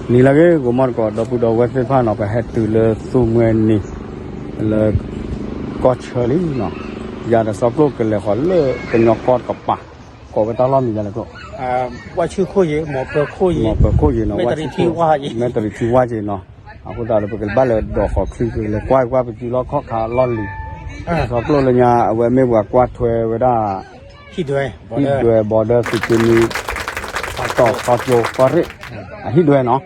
နံၤလၢအဂ့ၤ ဂီၤမီၢ်တကိး ဒီပုၢ်ဒီဝဲၢ်သ့ၣ်တဖၣ်နီၤ, ပဟဲတုၤလၢသူမှဲနံၤ လၢကီၢ်ဆၢလံနီၤ, ယၤဒီးစီၤကျိၣ်ကလဲၤဃီၤလၢကညီကီၢ်တကပၤ, ကိးဝဲတၢ်လီၢ်မံၤယၤလဲၣ်ကျိၣ်, ဝါဆူၣ်ခိၣ်ယံၤ မီၤပၢၤခိၣ်ယံၤ, မီၤပၢၤခိၣ်ယံၤနီၤ, ဝါဆူၣ်ခိၣ် မဲၣ်တရံးထံဝါက့ၤနီၤ, အဃိသတးဒီး ပကဘၣ်လဲၤဒိးဃီၤချံ ပကလဲၤကွၢ်ကွၢ်ပစုလီၢ်ခီၣ်ခါလီၢ်လံၤ, စီၤကျိၣ်လၢညါ အဝဲမ့ၢ်ပှၤကွၢ်ထွဲဝဲဒၣ် ဟံၣ်ဒွဲ ဘီဒၢသုးက့နွံ တီၤခီကၠိပှၢ်ရ့ၣ် အဟံၣ်ဒွဲနီၤ,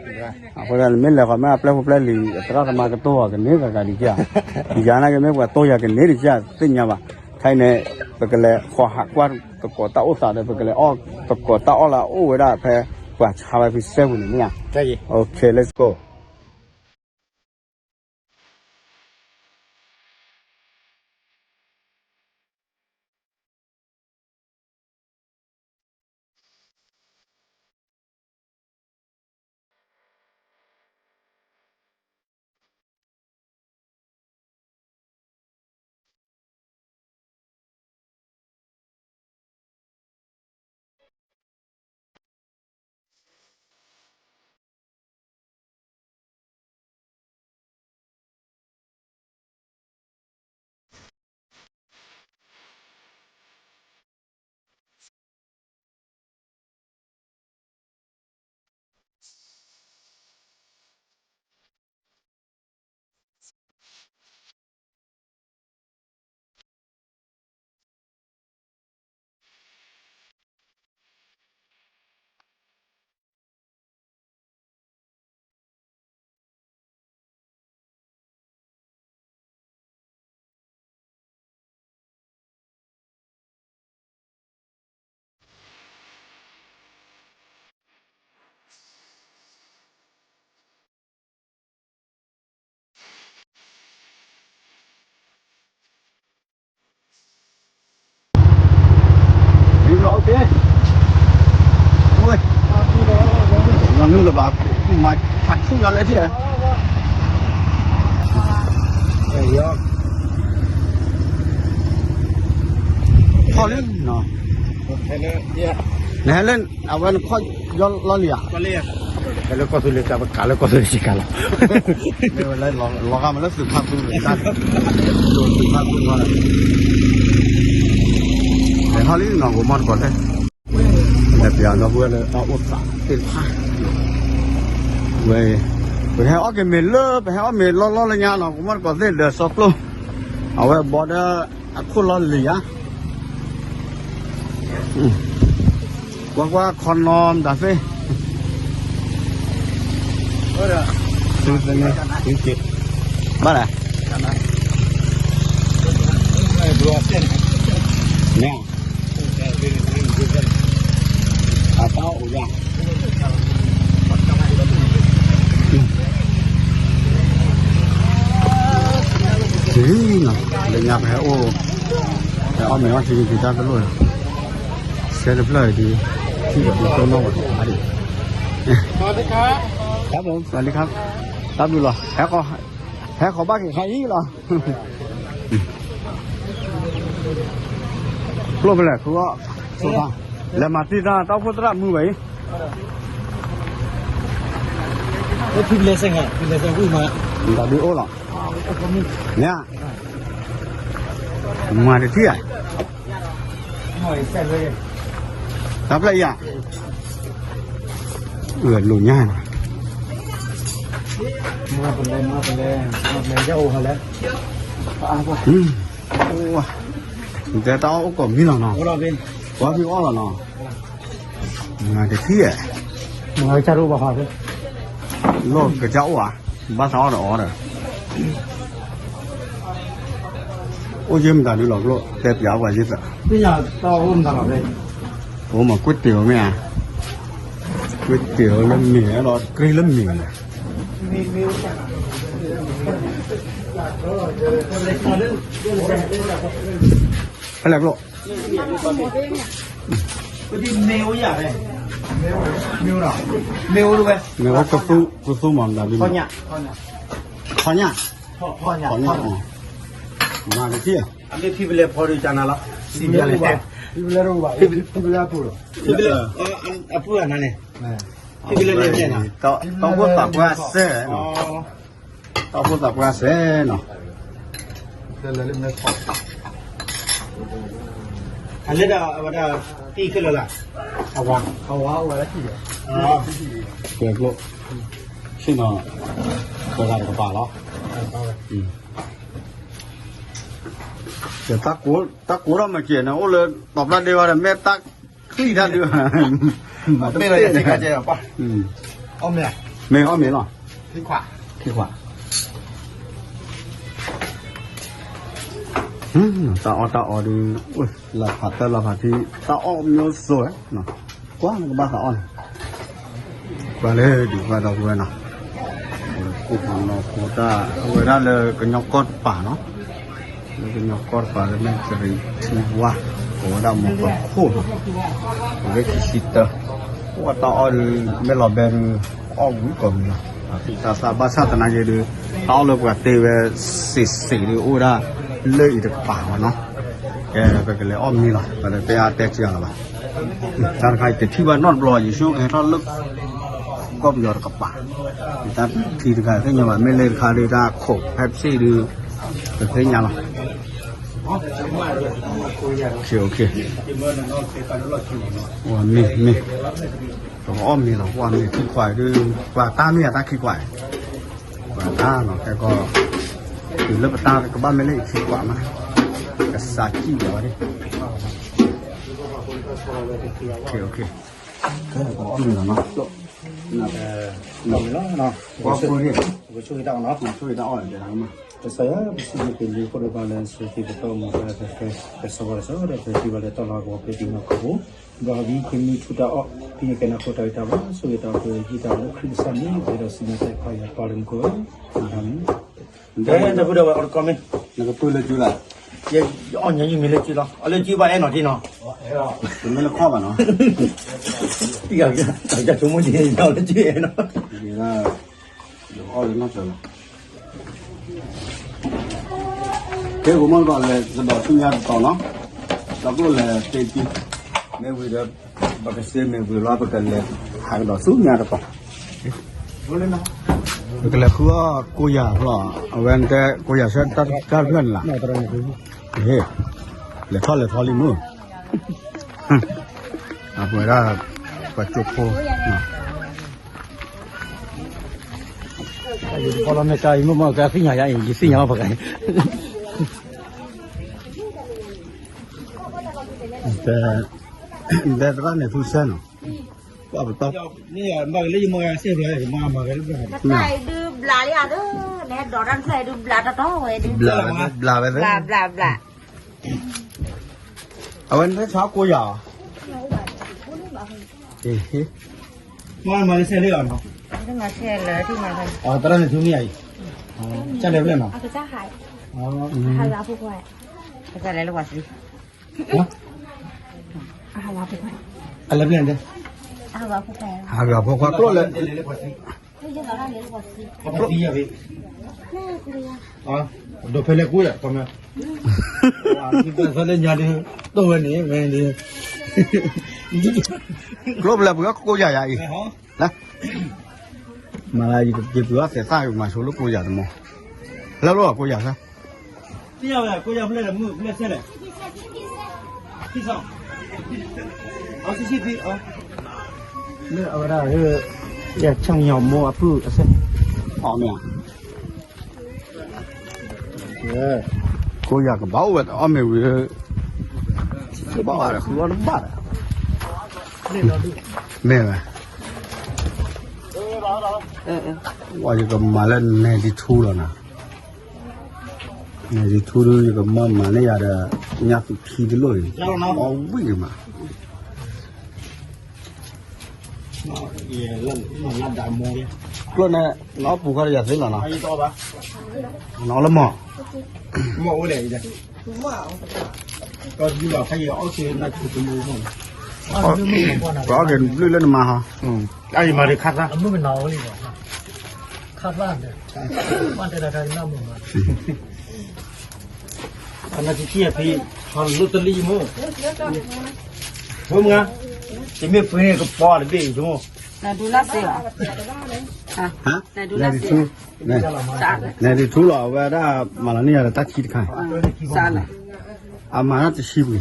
အဃိသတးန့ၣ် မ့ၢ်လဲၤဃီၤမ့ၢ်အပျဲၢ်ဖိပျဲၢ်လံၤ အသရၣ်သမါကတိၢ်အီၤကန့ၢ်ဂၤဂၤဒံးကၢ်, ယၤနာ်က့မ့ၢ်ပှၤတိၢ်ယၤကန့ၢ်ဒံးကၢ် သ့ၣ်ညါဘၣ်, ခဲအံၤန့ၣ် ပကလဲၤဃီၤဟးကွၢ်သကိးတၢ်အိၣ်သးဒီး ပကလဲၤအီၣ်သကိးတၢ်အီၣ်လၢအအိၣ်ဝဲဒၣ်ဖဲ ပှၤဆါဝဲဖဲစဲပူၤန့ၣ်မ့ၢ်ဧါ, OK let's go. ထီၣ်လံနီၤ, နဟဲလၢ အဝဲနခီၣ်ယီၢ်လီၢ်လံၤဧါ, ဟဲလၢကီၢ်သူလ့ၤကါ ပကးလၢကီၢ်သူလ့ၤကါလီၤ, လီၤဂာ်မးလၢသုးခါသူလ့ၤကါ, သုးခါသူလ့ၤကါ, ဟဲထီၣ်လံနီၤ ဂီၤမီၢ်တကိးသ့ၣ်, လဲၤပျးဒီပုၢ်ဝဲၢ်လၢတၢ်အိၣ်သးသ့ၣ်တဖၣ်, ဝဲ ပဟဲအီၣ်က့ၤမ့ၤလၢ ပဟဲအီၣ်မ့ၤလီၢ်လီၢ်လၢညါနီၤ ဂီၤမီၢ်တကိးသ့ၣ်ဒီးစီၤကျိၣ်, အဝဲဘီဒၢအခိၣ်လီၢ်လံၤဧါ ကွၢ်ကွၢ်ခီနီတၢ်သ့ၣ်, သုသန့သုက့ၤ, ဘၣ်လဲၣ်, မ့ၢ်, အတၢ်အိၣ်ယၤ လၢညါပဟဲအိၣ်, ဟဲအီၣ်မ့ၤအီၣ်ထံက့ၤတၢ်တလိၣ်လီၤ, ဆဲတဖျၢၣ်အံၤဒုး, ထံၣ်ဒီးဒုးတိၢ်နီၣ်ဝဲတခါဒံး, တၢ်ဘျုးလီၤ, ဟဲဃီၤဘၣ်က့ၤခါအံၤလီၤ, ကျိၣ်ဖဲလဲၣ် ဃုအီၣ်, လဲၤမၤတံၢ်တၢ် တၢ်အိၣ်ဖှိၣ်သရၣ်မုာ်ဘၣ်အံၤ, မတၤဒုးအိၣ်လီၤ, မ့ၢ်ဧါ, မၤတထံၣ်ဧါ, တၢ်ဖျၢၣ်အံၤဧါ, လိာ်ညါ, တဲတၢ်အီၣ်အိၣ်ကိးမံၤလီၤနီၤ, ပှၤဖံးအီၣ်လီၤနီၤ, မၤတထံၣ်ဧါ, လီၢ်ကစၢ်အိၣ်ဧါ, ဘၣ်သးအီၣ်ဒီးအီၣ်ဒီး အိၣ်ယဲၢ်မတၤဒုလီၤကျိၣ် တဲပျးပှၤယဲၢ်သး, အိၣ်မးကွ့တ့ၤဧိၤမ့ၢ်ဧါ, ကွ့တ့ၤဧိၤလၢမ့ၤ အဲၣ်ဒိးတကြ့လၢမ့ၤန့ၣ်, ဖဲလဲၣ်ကျိၣ်, မ့ၢ်အိၣ်ကသူမးမတၤဒု, ခီညၣ်, ခီညၣ်, မၤတထံၣ်ဧါ, အပုၢ်နၤန့ၣ်, တၢ်အိၣ်ဖှိၣ်သးပှၢ်စဲနီၤ, တၢ်အိၣ်ဖှိၣ်သးပှၢ်စဲနီၤ, အလဲဒၣ်အဝဲဒၣ် တံၢ်ခဲလၢာ်လၢ်, အဝဲ အဝဲ အဝဲ ကွဲးကျိၣ်, ဆ့ၣ်နီၤ, ပှၤဂၤတကပၤလီၤ, တၢ်ကိးထီၣ်မၤစဲၤန့ၣ် အိၣ်လၢတီၤပျၢ်ဒ့ဝဲဒီး မ့ၢ်တၢ်ချံၣ်တၢ်ဒုး, မ့ၢ်အီၣ်မ့ၤလီၤ, ခံခွး, တၢ်အီၣ်တၢ်အီဒီး လီၤဖးတၢ်လီၤဖးထံ တၢ်အီၣ်မျိုးစုံ, ကွၢ်နကဘၣ်သးအီၣ်န့ၣ်, ကွၢ်လၢဒုးကွၢ်ဒီပုၢ်ဝဲၢ်နီၤ, ကိၣ်ဖိနီၢ်ဖိတၢ် အဝဲဒၣ်လၢကညီကီၢ်တပၤနီၤ, လၢကညီကီၢ်တပၤလၢမဲၢ်စရံးထံဝါ, အဝဲဒၣ်မူကီၢ်ခိၣ်နီၤ, အဝဲခံဆံတၢ, အိၣ်တၢ်အီၣ်ဒီး မ့ၢ်လီၤဘဲဒီး အီၣ်ဝံၤကိးမံၤလီၤ, တၢ်သၣ်ဘၣ်ဆၣ်သနာ်က့ဒီး တၢ်အီၣ်လၢပှၤတ့ဝဲစ့းစ့းဒီး အိၣ်ဝဲဒၣ်လၢအံၤတကပၤဝဲနီၤ, ကဲ ပကလဲၤအီၣ်မ့ၤလီၤ, ပတဲအါတဲစှၤလီၤဘၣ်, တၢ်တခါအံၤတထံၣ်ဘၣ်နီတဘျီ ယဆိကဟဲထီၣ်လၢ ကီၢ်ပယီၤတကပၤ, တၢ်ထံတခါသ့ၣ်ညါဘၣ် မ့ၢ်လၢတခါဒီး တၢ်ခိးဖဲပစ့ၣ်ဒီး ပသ့ၣ်ညါလီၤ, မ့ၢ်မ့ၢ်ပကအီၣ်မ့ၤလီၤ ပှၤမ့ၤခံခွးဒီး ပှၤတၢ်မ့ၢ်အတၢ်ခံခွး, ပှၤတၢ်နီၤ ကဲကီး, တုၤလၢပတၢ်ကဘၣ်မ့ၢ်လၢအံၤခံခွးမး, ကစးစံၣ်ဝဲဒၣ် ကဲ ပကအီၣ်မ့ၤလီၤနီၤ, ပဆိၣ်ဂ့ၤတၢ်အီၣ်နီၤ, ကစၢ်ယွၤ ပစံးဘျုးက့ၤလံ ခိၣ်ဒိၣ်ဘၣ်လၢ ဆိၣ်ဂ့ၤပတီၢ်မူၤဖျါ ဖဲကစီဒီး ပစံးဘျုးလၢတၢ်လီၢ်ကဝီၤ ဖဲတံၤနီၢ်ကီၢ်ပူၤ, ဒီးအဂံၢ်ဖံးမုၢ်ထူတၢ်အီၣ် ဖံးန့ၢ်ကဲနၢ်ခိတၢ်ဂံၢ်တၢ်ဘါ ဆိၣ်ဂ့ၤတၢ်အီၣ်က့ၤ ယတၢ်ဘျုးခရံာ်ကစၢ်န့ၣ် ပှဲၤဒီးစံးမံသးခီယၤ ပၢ်လၢမူခိၣ်ဧၢ, အၤမ့ၣ်. တဲတၢ်ဖုဒီးဝဲအီတကီမ့ၢ်, နကပၢၢ်လၢကၠူလၢ်, ယအီၣ်ညါယမ့ၢ်လၢကၠူလီၤ အီၣ်လၢကၠူဘၣ်အဲၣ်နီၤထံနီၤ, တမ့ၢ်လၢခီၣ်ဘၣ်နီၤ, ယဆိကမိၣ်ယအီၣ်လၢကၠူအဲၣ်နီၤ, ယအီၣ်လၢနီၢ်စၢၤလီၤ ကဲ ပမ့ၢ်ကီးလဲၤကဒီးဆူညါတတီၤနီၤ, ဒီးကျိၣ်လဲၤတ့တံၢ်, မ့ၢ်ဝံၤဒီး ပကစ့မ့ၢ်ဝံၤလီၤ ပကလဲၤဟးကဒီးဆူညါတတီၤ, ပကလဲၤဃုအီၣ်ကိးယၤဖျီၣ်, အဝဲတဲကိးယၤဆၢတၢ်တဖျၢၣ်န့ၣ်လီၤ, လဲၤထီၣ်လဲၤထီလံမုၢ်, အဝဲဒၣ် ပှၤကၠိဖိ ယတဖီလီၤမ့ၢ်ကါအံၤ မ့ၢ်မ့ၢ်ကါသ့ၣ်ညါယၤအံၤ ယသ့ၣ်ညါလီၤပှၤကါအံၤ, တဲသရၣ်န့ၣ်ထူစဲနီၤ, ပှၤပတီၢ်, မ့ၢ်မ့ၢ်ကါလၢယမ့ၢ်ဂဲၤစ့ၢ်ကီး ယမ့ၢ်မ့ၢ်ဂဲၤလၢဘျါ, တၢ်အံၤဒုးဘျါလံဧါဒုး, နဲဒိးတၢ်တဖျၢၣ်အံၤဒုးဘျါတတီၤဝဲဒုး, ဘျါဘျါဘျါ, အဝဲန့ၣ်ဆါကိးယၤ, မ့ၢ်မၤလၢစဲလၢအီၤနီၤ, သရၣ်န့ၣ်ထူမ့ၢ်အံၤ, ကၢ်လဲၤဖျဲၣ်နီၤ, ကၢ်လဲၤလၢပှၤသံ, အလဲၤဖျဲၣ်န့ၣ်, ဟးဂၤဖိခွါကျိၣ်လဲၤ ဒိးဖဲလဲၣ်ကိးယၤ တမ့ၢ်, သးလၢညါဒုး တိၢ်ဝဲန့ၣ် ဝဲန့ၣ်, ကျိၣ်ဖဲလဲၣ်ပှၤကိးယၤယၤအံၤ, မၤလၢယပှၤသဲးသၣ်ယမၤဆိလၢကိးယၤတမီၤ, လၢလီၤကိးယၤသၢ လၢအဝဲဒၣ် ယဆၣ်ညီၣ်မိၢ်အပုၢ်အစဲ, အီၣ်မ့ၢ်ဧါ, ကိးယၤကဘၣ်အိၣ်ဝဲ အီၣ်မ့ၢ်ဝံၤ, ဘၣ်အီၣ်ဒီးဃုအီၣ်တဘၣ်ဒီး, မ့ၢ်ဝဲ, ဝဲယကမၤလၢနဲဒံထူလီၤနၤ, နဲဒံထူဒုး ယကမၤမၤန့ၢ်ယၤဒီး ညၣ်သူၣ်ခံတလိၣ်အံၤ, အီၣ်ဝံၣ်ကမၤ ကျိၣ်န့ၣ် နအီၣ်ပူၤခီဒီးယၤသ့လီၤနီၤ, နအီၣ်လၢမီၢ်, ပှၤအီၣ်က့ၤဘျုးလၢနမါဟီ, အအံၤမၤဒံးခါသၣ်, ခါသၣ်, အနကံကံအဖံ, ဟီလိတလံယမိၢ်, ဖိမုၢ်, ယမ့ၢ်ဖုန့ၣ်ကပီၤတဘ့ၣ်ယမိၢ်, နဒုးလၢ်စ့လီၤ, နဒုးလၢ်စ့, နဒုးထူလီၤ အဝဲဒၣ်မၤလီၤန့ၢ်ယၤဒီးတၢ်ခံတခါ, အမၤတၢ်တဆံပှ့ၤ,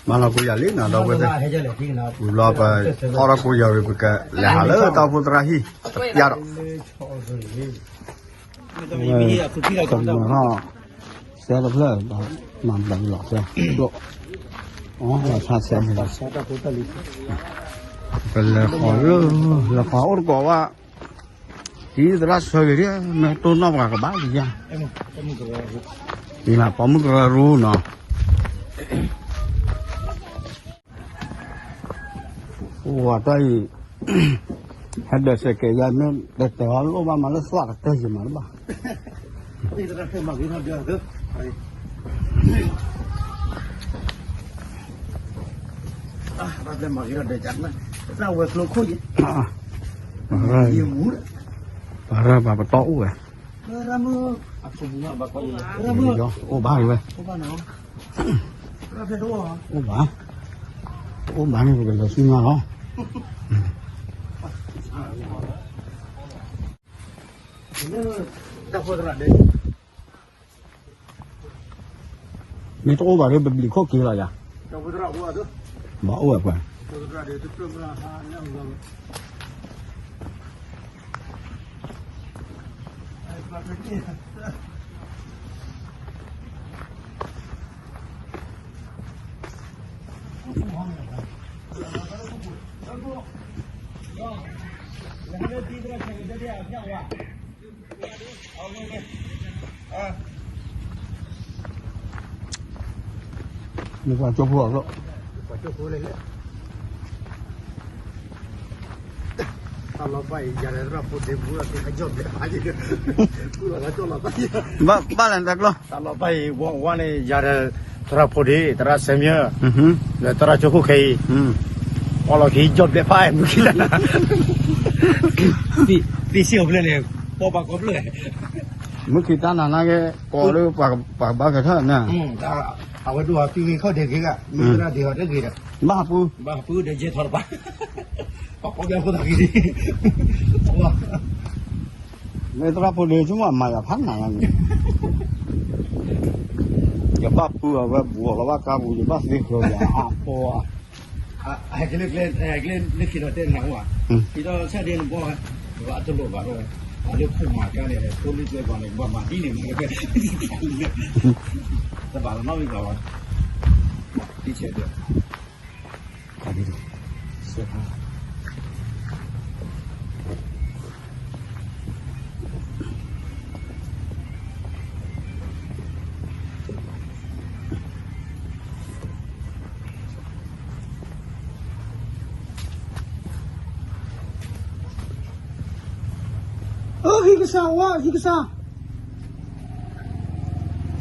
မၤလီၤကိယၤလံနီၤ ဒီပုၢ်ဝဲၢ်သ့ၣ်, ဝံၤဘျီပအီၣ်ထီၣ်ကိယၤဝံၤ ပကလဲၤဟးလၢတၢ်အိၣ်ဖှိၣ်သရၣ်ဟံၣ်တပျၢ်ဒီး, ဝဲ ကမၤထီၣ် စဲတဖျၢၣ် မၤဘျးလီၤစဲ, ဒိၣ်, အီ လီၤဆါစဲမ့ၢ်လီၤ, ပလဲၤဃီၤ, လဲၤဃီၤအိၣ်တကိးဘၣ်, ဒ်သရၣ်ဆၢဂ့ၤဒ် မ့ၢ်တိၢ်နီၣ်ပှၤကဘၣ်လံယါ, ပိာ်မုၣ်ကရၢရူနီၤ အိၣ်ဝဲတၢ်အံၤ, ဟဲဒၢးစဲးကဲးယါ မ့ၢ်တတဲအီၤလိၣ်ဘၣ်မးလၢသးကတၢၢ်ယံၤမးလၢၤဘၣ်, ပှၤရၢပှၤပတီၢ်အိၣ်ဝဲ, ပှၤရၢပှၤပတီၢ်အိၣ်ဝဲ, အိၣ်ဘၣ်, အိၣ်ဘၣ်န့ၣ် ပကလဲၤဆူညါလီၤ. မ့ၢ်တအိၣ်ဘၣ်ဒီး ပဘျံးခိၣ်က့ၤလီၤယၤ, ဘၣ်အိၣ်ဝဲပှၤ, မ့ၢ်ပှၤကၠိဖိအကျိ, တၢ်လီၤဘၣ်အံၤ ယၤဒီးသရၣ်ဖိဒ့မူလီၤသ့ အယီၢ်ဘျဲးဖးယံၤ, ဘၣ်လၢတၢ်ကျီ, တၢ်လီၤဘၣ်အံၤ ဝါန့ၣ် ယၤဒီးသရၣ်ဖိဒ့ သရၣ်စဲမံ, ဒီးသရၣ်ကၠိခိၣ်ခဲအံၤ, အီလီၤက့ၤယီၢ်ဘျဲးဖးမုၢ်ခံလၢ်, သံစံၣ်အီၤဖျဲၣ်န့ၣ်, ပီၢ်ပာ်ကီဖျၢၣ်, မုၢ်ခံတၢ်နၤနာ်က့, ကိးလၢပှၤကဘၣ်ကထၢၣ်န့ၣ် အဝဲဒိၣ်အီၤသံဂ့ၤခီၣ်ဒဲးဂ့ၤဂၤ မ့ၢ်သရၣ်ဒဲးအီၤတဂ့ၤဒီး, ဘၣ်ဟးပူ, ဘၣ်ဟးပူဒီးယဲၢ်ထီၣ်တပၤ, ပှၤကီၢ်ဘျဲၣ်ဖိသးဂ့ၤဒံး, မ့ၢ်သရၣ်ဖိဒ့ဆိကမိၣ်အမၤယၤဖးနးယါန့ၣ်, ယဘၣ်ပူအဝဲဘူးအီၤလီၤဘၣ်ကါပူၤ ယဘၣ်သ့ဃၢၤယၤအါဖီဧါ ဟဲက့ၤလၢကျဲ, ဟဲက့ၤလၢခံဒီးတဲနၤအိၣ်ဧါ, ခံဒီးဆၢဒ့နဘီ, ဘၣ်တလိၣ်ဘၣ်ဒီး, အလၢခိၣ်မၤကါန့ၣ် ဖိလံၤကျဲပှၤန့ၣ် ကဘၣ်မၤဒ်န့ၣ်မး, တဘၣ်လီၤနီတဘျီဘၣ်, တဆဲးဒီး ဟံၣ်ကစၢ်ဝဲ ဟံၣ်ကစၢ်, ဟံၣ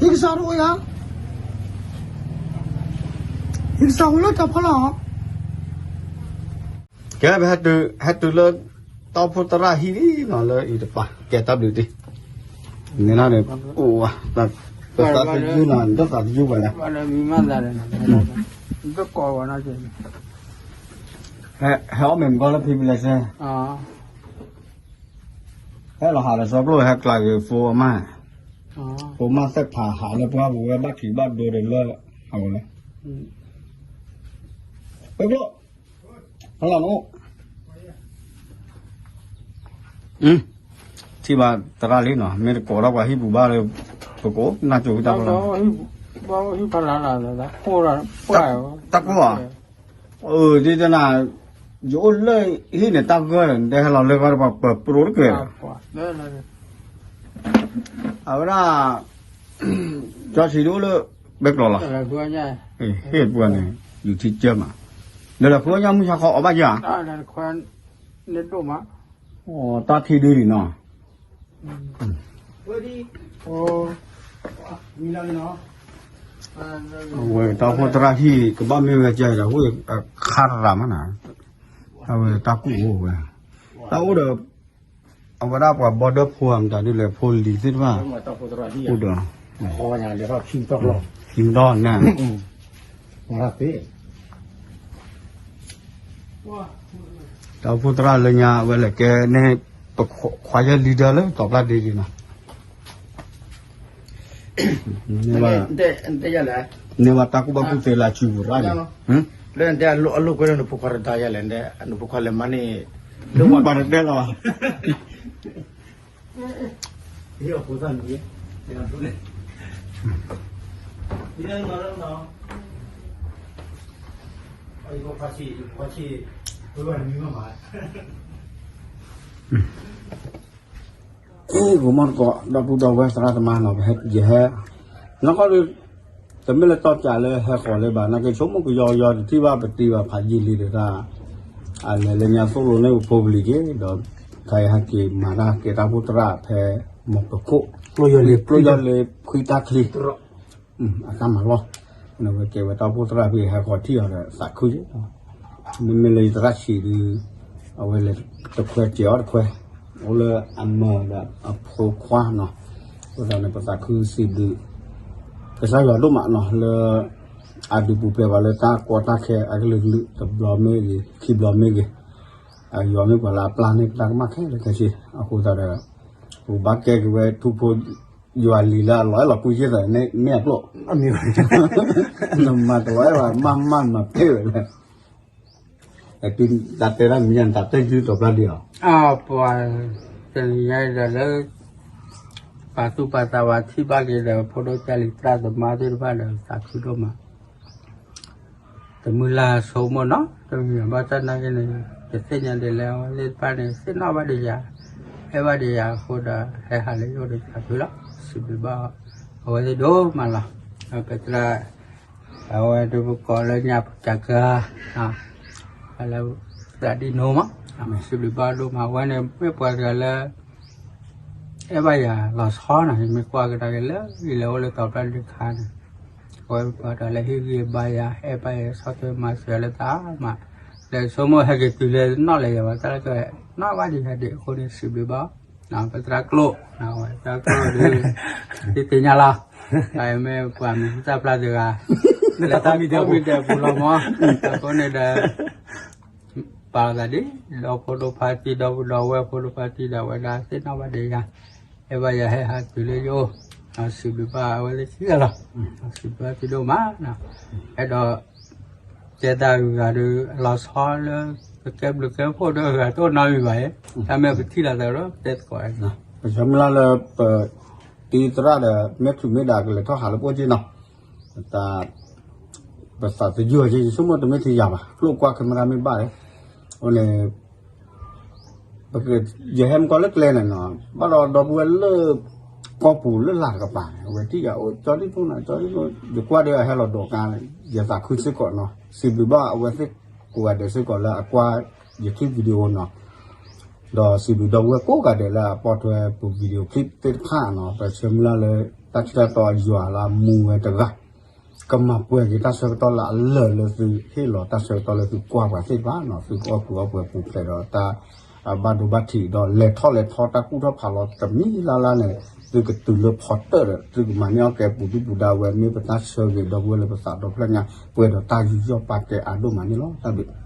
်ကစၢ်တအိၣ်ဧါ, ဟံၣ်ကစၢ်အိၣ်လၢတၢ်ဖီလာ်, ကဲ ပဟဲတုၤလၢ တၢ်အိၣ်ဖှိၣ်သရၣ်ဟံၣ်နီၤ လၢအံၤတပၤ ကဲတၢ်ဘျုးတ့ၢ်, မ့ၢ်နီၤန့ၣ် အိၣ်ဝဲ, ပသးသယုၢ်နီၤ တၢ်သးသယုၢ်ဝဲလဲၣ်, ဟဲအီၣ်မ့ၤမ့ၢ်ကီလၢဖံဖံလဲၣ်စဲ ဟဲလီၤဟးလၢစီၤပျိၢ် ဟဲကျးက့ၤဖိအမါ, ဖိမါသ့ၣ်ဖးဟးလၢပှၢ်ပူၤဝဲ ဘၣ်ထံးဘၣ်ဒိဒီးလၢ အဝဲလဲၣ်, ပျိၢ်, ဟဲလီၤနအိၣ်, ထံၣ်ဘၣ်သရၣ်လံနီၤ မ့ၢ်တကိးထီၣ်ပှၤဟံၣ်ပူၤဘၣ်လၢ ပကိးနၢ်ကၠိဝံၤတၢ်ဖိလီၤ, တၢ်ကိၢ်ဧါ အၢ ဒ်တနၤ ယအိၣ်လၢဟံၣ်န့ၣ် တၢ်ဂၢၢ်ဒီး နတဲဟဲလီၤလၢဂီၢ်ဒီး ပှၤပၢၤပြိတကဲၢ်ဒီး, အဝဲဒၣ် ကၠီဆံးဒိၣ်လၢ ဘဲကျိးလီၤ, ဟ့ၣ်ပှၤန့ၣ် ယူၤထံကၢမး, ဒီးလၢဖိညါမုၢ်ဆါခီအီၣ်ဘၣ်ယၤ, တၢ်ထံဒုးလံနီၤ အဝဲတၢ်အိၣ်ဖှိၣ်သရၣ်ဟံၣ် ကဘၣ်မ့ၢ်ဝဲကဲဒီး ဝ့ၢ်ခါရၤမးနၤ, အဝဲတၢ်ကူၣ်အိၣ်ဝဲ, တၢ်အိၣ်ဒီး အဝဲဒၣ်ပှၤဘီဒၢဖိမတၤဒ်လဲၣ် ဖိလံၤသ့ၣ်တဖၣ်, အိၣ်ဒီး ခံမတီၢ်န့ၣ် သ့ၣ် တၢ်အိၣ်ဖှိၣ်သရၣ်ဟံၣ် တၢ်အိၣ်ဖှိၣ်သရၣ်လၢညါဝဲလဲၤကဲန့ၣ် ပခွါယဲၢ်လံဒၢလၢတီၤပျၢ်ဒ့ဒံးနီၤ, န့ၢ်ဘၣ်တၢ်ကူၣ်ဘၣ်ကူၣ်သ့လၢအစုပူၤရၣ်န့ၣ်, လၢနတဲအလိၣ်ကွဲလၢနဖိခွါတဒါယဲလဲၣ်, နဖိခွါလဲၤမၤန့ၢ် လၢပှၤတတဲလီၤဘၣ် ဂီၤမီၢ်တကိး ဒီပုၢ်ဒီဝဲၢ်သရၣ်သမါနီၤ, ပဟဲယဟဲ နီၢ်ကီၢ်ဒီး တမ့ၢ်လၢတီၢ်ကးလၢဟဲဃီၤလၢၤဘၣ်, နာ်က့ဆိကမိၣ်ကယီကယီတထံၣ်ဘၣ် ပတံၤဘၣ်ဖးယံာ်လံဒီးတၢ်, အလဲၤလၢညါသိၣ်လိနဲၣ်ပဖိပလံၤက့ၤဒီး ခါအံၤဟဲက့ၤမၤတၢ်ကဲတၢ်အိၣ်ဖှိၣ်သရၣ်ဖဲ မီၤပခိၣ် ကျိယီၢ်လ့ ဖှံတၢ်ချံ အတၢ်မၤလီၢ်, ဝဲကဲဝဲတၢ်အိၣ်ဖှိၣ်သရၣ်ဖဲဟဲဃီၤထံၣ်အီၤဒီးသးခုက့ၤ, မ့မ့ၢ်လၢယသရၣ်ဆံးဒီး အဝဲလဲၤတခွဲစဲးအီၤတခွဲ, အိၣ်လၢအမၢဒီးအဖိခွါနီၤ, အဃိသတးန့ၣ် ပသးခုစံးဘျုး ကစၢ်ယွၤဒိၣ်မးနီၤ လၢ အဒုးပူၤဖျဲးပှၤလၢတၢ်ကီတၢ်ခဲအကလုာ်ကလုာ် တဘျီမ့ၢ်ဂ့ၤ ခံဘျီမ့ၢ်ဂ့ၤ, အယွၤမ့ၢ်ပှၤလၢအပျၢ်န့ၢ်ပတၢ်ကမၣ်ခဲလၢာ်ခဲဆ့, အဃိသတးဒီး ပဘၣ်ကဲက့ၤဝဲထူဖိ ယွၤလံၤလၢအလီၤအဲၣ်လီၤကွံယ့ၢ်သးန့ၣ် မ့ၢ်အကျိၣ်, နမၤကလီၤအဲၣ်ဘၣ် မၤမၤမၤဖဲဝဲလဲၣ်, တၢ်တဲတၢ်မံၤညါ နတၢ်တဲဒုးတီၤပျၢ်ဒံးအီၤ, ပှၤ တနံၤညါဒီးလၢ ပာ်သူၣ်ပာ်သးဝဲထံၣ်ဘၣ်က့ၤဒီး ဖိဒိၣ်ကၢ်လံၤသရၣ်သမါသ့ၣ်တဖၣ်ဒီးသးခုဒိၣ်မး တမုၢ်လၢ်ဆိကမိၣ်နီၤ တမံၤဘၣ်ဆၣ်နာ်က့န့ၣ် ယသ့ၣ်ညါဒ်လဲၣ် အဝဲသ့ၣ်တဖၣ်န့ၣ် သ့ၣ်နီၣ်ဘၣ်ဒံးယၤ အဲၣ်ဘၣ်ဒံးယၤအဃိဒီး ဟဲဟးလၢယအိၣ်ဒီးသးခုလီၤ စံးဘျုးဘၣ်အဝဲသ့ၣ်ဒိၣ်မးလီၤ ပသရၣ် အဝဲဒုးပကိးလၢညါပူၤတၢ်ကါ လၢသရၣ်ဒံနိမး စံးဘျုးဘၣ်ဒိၣ်မး အဝဲန့ၣ်မ့ၢ်ပှၤတဂၤလၢ အဲၣ်ဘၣ်ယၤလီၤဆီနီၤ ယမ့ၢ်ကွၢ်ကဒါက့ၤလၢ ယလဲၤအိၣ်လၢတီၤပျၢ်တခါန့ၣ် အဝဲပှၤတဂၤလၢဟ့ၣ်ဂံၢ်ဘါယၤ အဲၣ်ဘၣ်ယၤ ဆီၣ်ထွဲမၤစၢၤလၢသးမး လဲၤဆိကမိၣ်ဟဲက့ၤတုၤလၢနီၣ်လဲၤယၤဘၣ် တၢ်လၢကနီၣ်ဘၣ်ဒံးယၤဒံးအဃိန့ၣ် စံးဘျုးဘၣ် ပသရၣ်ကျိၣ် ပသရၣ်ကျိၣ်ဒီး သ့သ့ၣ်ညါလီၤ မ့ၢ်ပှၤမံၤဟူသၣ်ဖျါတဂၤ လၢတၢ်မံၤဒဲးပူၤလီၤမး အဃိန့ၣ်ဒီး ပာ်လီၤသးဒ် ဒီဖိဒိၣ်ဖါတံၢ် ဒီပုၢ်ဒီဝဲၢ်ဖိဒိၣ်ဖါတံၢ်ဒီး အဝဲဒၣ်သ့ၣ်နီၣ်ဘၣ်ဒံးယၤ အဲၣ်ဘၣ်ယၤဟဲဟးတုၤလၢယအိၣ် စံးဘျုးဘၣ်အဝဲသ့ၣ်ခံဂၤလီၤ စံးဘျုးဘၣ်သုဒိၣ်မး အဲၣ်ဒိး တဲတၢ်ဂုၤဂၤဒီး အလီၤဆီလၢ ပကဲဘျုးကဲဖှိၣ်ဒီးဂၤတအိၣ်နီတမံၤဘၣ်အံၤ တၢ်မ့ၢ်ပထံၣ်လိာ်သးဒီး ပတဲသကိး ပဆၢမုၢ်လၢ်လၢပ တံၤသရၣ်ဒီး မ့ၢ်ချုးမ့ၢ်ဒၣ်ကလဲၤထီၣ်ဟးလၢပအိၣ်က့နီၤ တၢ် ပသးသယုၢ်က့ ယဆိကမိၣ်တမ့ၢ်ထဲယၤဘၣ် ကျိၣ်ကွၢ် camera မ့ၢ်ဘၣ်လဲၣ် အဃိန့ၣ် ယဟဲမ့ၢ်ကွၢ်လၢကျဲန့ၣ်နီၤ ဘၣ်ဒီးဒီပုၢ်ဝဲၢ်လၢ ကီၢ်ပူၤလၢလာ်တကပၤန့ၣ် အဝဲထံၣ်ယၤအိၣ်ကၠီဒံၣ်ဖိန့ၣ် ကၠီဒံၣ်ဖိ ယကွၢ်ဒီးအဟဲလီၤဒိးကါန့ၣ် ယသးခုစ့ၢ်ကီးနီၤ စံးဘျုးဘၣ်အဝဲသ့ၣ်ကိးဂၤဒဲးစ့ၢ်ကီးလၢအကွၢ်ယ clip video နီၤ ဒီးစံးဘျုးဒီပုၢ်ဝဲၢ်ကိးဂၤဒဲးလၢအပိာ်ထွဲပူၤ video clip သ့ၣ်တဖၣ်နီၤ ပဆၢမုၢ်လၢ်လၢ တၢ်ထံၣ်တၢ်တီအယွၤလၢအမူဝဲတဂၤ ကမၤပှဲၤက့ၤတၢ်ဆၢကတီၢ်လၢအလၢာ်လၢသုဟ့ၣ်လီၤတၢ်ဆၢကတီၢ်လၢသုကွၢ်ပှၤသ့ၣ်တဖၣ်နီၤ သုကအီၣ်ကူအီၣ်ပှဲၤပူၤဖျဲးဒီးတၢ် ဘၣ်ဒိဘၣ်ထံးဒီးလဲၤထီၣ်လဲၤထီတၢ်ကူၣ်ထီၣ်ဖးလီၤတမံၤလၢ်လၢ်န့ၣ် သုကတုၤလၢဖီတၢၣ်ဒီး သုကမၤန့ၢ်အီၣ်ကဲပူၤဒုၣ်ပူၤဒါဝဲ မ့ၢ်ပတၢ်ဆၢဂ့ၤဒီပုၢ်ဝဲၢ်လၢပသးဒီဖျၢၣ်ညါ ပှဲၤဒီးတၢ်ယူးယီၣ်ပာ်ကဲအါဒိၣ်မးန့ၣ်လီၤ. တၢ်ဘျုး